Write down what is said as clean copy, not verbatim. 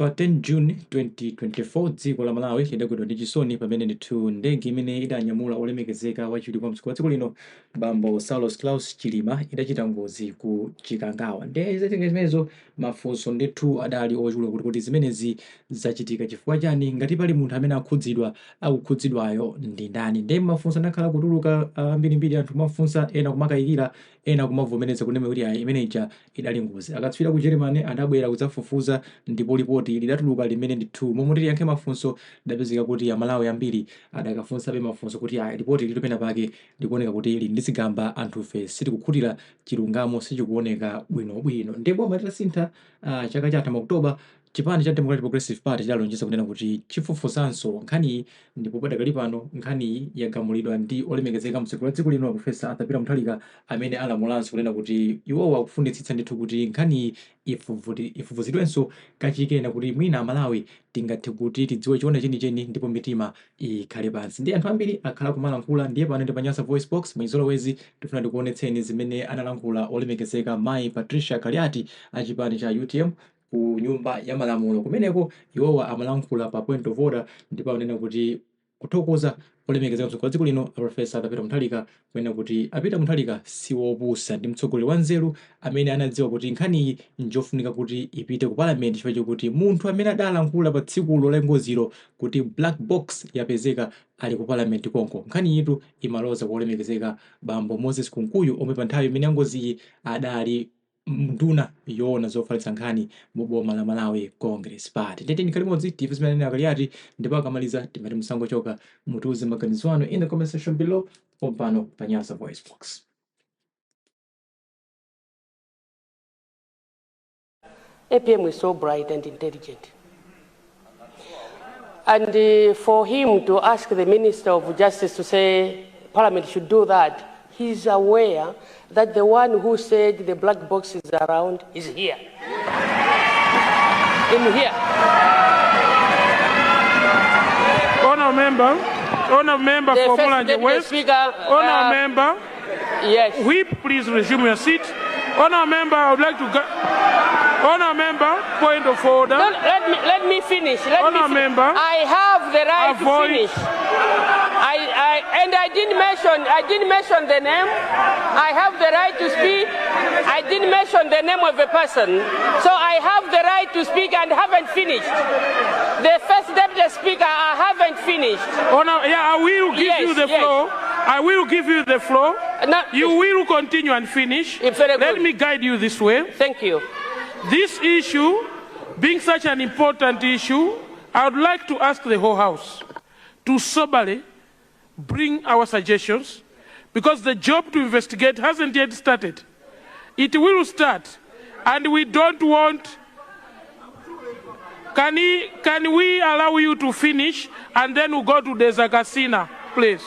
Pa 10 June 2024 dziko la Malawi lidagwidwa ndi chisoni pamene ndithu ndege imene idanyamula olemekezeka wachiwiri kwa mtsogoleri wa dziko lino bambo Saulos Klaus Chilima idachita ngozi ku Chikangawa. Ndiye zitenge zimenezo, mafunso ndithu adali ochuluka kuti zimenezi zachitika chifukwa chani, ngati pali munthu amene akhudzidwa, akukhudzidwayo ndi ndani? Ndiye mafunso anakhala kutuluka ambirimbiri, anthu kumafunsa, ena kumakayikira, ena kumavomereza kunena kuti ayi, imene ija idali ngozi. Akatswiri ku Germany adabwera kudzafufuza ndipo lipoti lidatuluka limene ndithu momwe tiliyankhe mafunso lidapezeka kuti Amalawi ambiri adakafunsabe mafunso kuti ayi, lipoti lili pena pake likuoneka kuti lili ndi zigamba, anthufe sitikukhutira, chilungamo sichikuoneka bwinobwino. Ndipo boma litasintha chaka chatha mu October, chipani cha Democratic Progressive Party chidalonjeza kunena kuti chifufuzanso nkhaniyi, ndipo padakali pano nkhaniyi yagamulidwa ndi olemekezeka mtsogoleri wa dziko lino Professor Arthur Peter Mutharika, amene alamulanso kunena kuti iwowa akufunitsitsa ndithu kuti nkhaniyi ifufuzidwenso kachikena, kuti mwina Amalawi tingathe kuti tidziwe choona chenicheni ndipo mitima ikhale pansi. Ndi anthu ambiri akhala kumalankhula. Ndiye pano ndi pa Nyasa Voice Box, mwachizolowezi tifuna tikuonetseni zimene analankhula olemekezeka mayi Patricia Kaliati achipani cha UTM ku Nyumba ya Malamulo. Kumeneko iwowa amalankhula pa point of order, ndipo akunena kuti kuthokoza olemekezeka mtsogoleri wa dziko lino a Professor Arthur Peter Mutharika, kunena kuti a Peter Mutharika si wopusa, ndi mtsogoleri wa nzeru amene anadziwa kuti nkhaniyi njofunika kuti ipite ku Parliament, chifukwa chokuti munthu amene adalankhula pa tsikulo la ngozilo kuti black box yapezeka ali ku Parliament konko. Nkhaniyitu imaloza kwa olemekezeka bambo Moses Kunkuyu, omwe pa nthawi imene yangoziyi adali nduna yoona zofalitsa nkhani mu boma la Malawi Congress Party. Ndete ndikhale limodzi timve zimene anena Kaliati, ndipo akamaliza timati musangochoka, mutiuze maganizo anu in the comment section below pompano pa Nyasa Voice Box. APM is so bright and intelligent. And for him to ask the Minister of Justice to say Parliament should do that, he's aware that the one who said the black box is around is here. In here. Honourable member, honourable member The for first Mulanje Deputy West. Speaker, Honourable member, Yes. Whip, please resume your seat. Honourable member, I would like to go. Honourable member, point of order. No, let me finish. Let me Honourable member, I have the right avoid to finish. And I didn't mention the name. I have the right to speak. I didn't mention the name of a person. So I have the right to speak and haven't finished. The first Deputy Speaker, I haven't finished. Honor, yeah, I will give Yes, you the yes. floor. I will give you the floor. No, You will continue and finish. It's very Let good. me guide you this way. Thank you. This issue, being such an important issue, I would like to ask the whole House to soberly bring our suggestions, because the job to investigate hasn't yet started. It will start, and we don't want... Can we allow you to finish, and then we'll go to the Zakasina, please?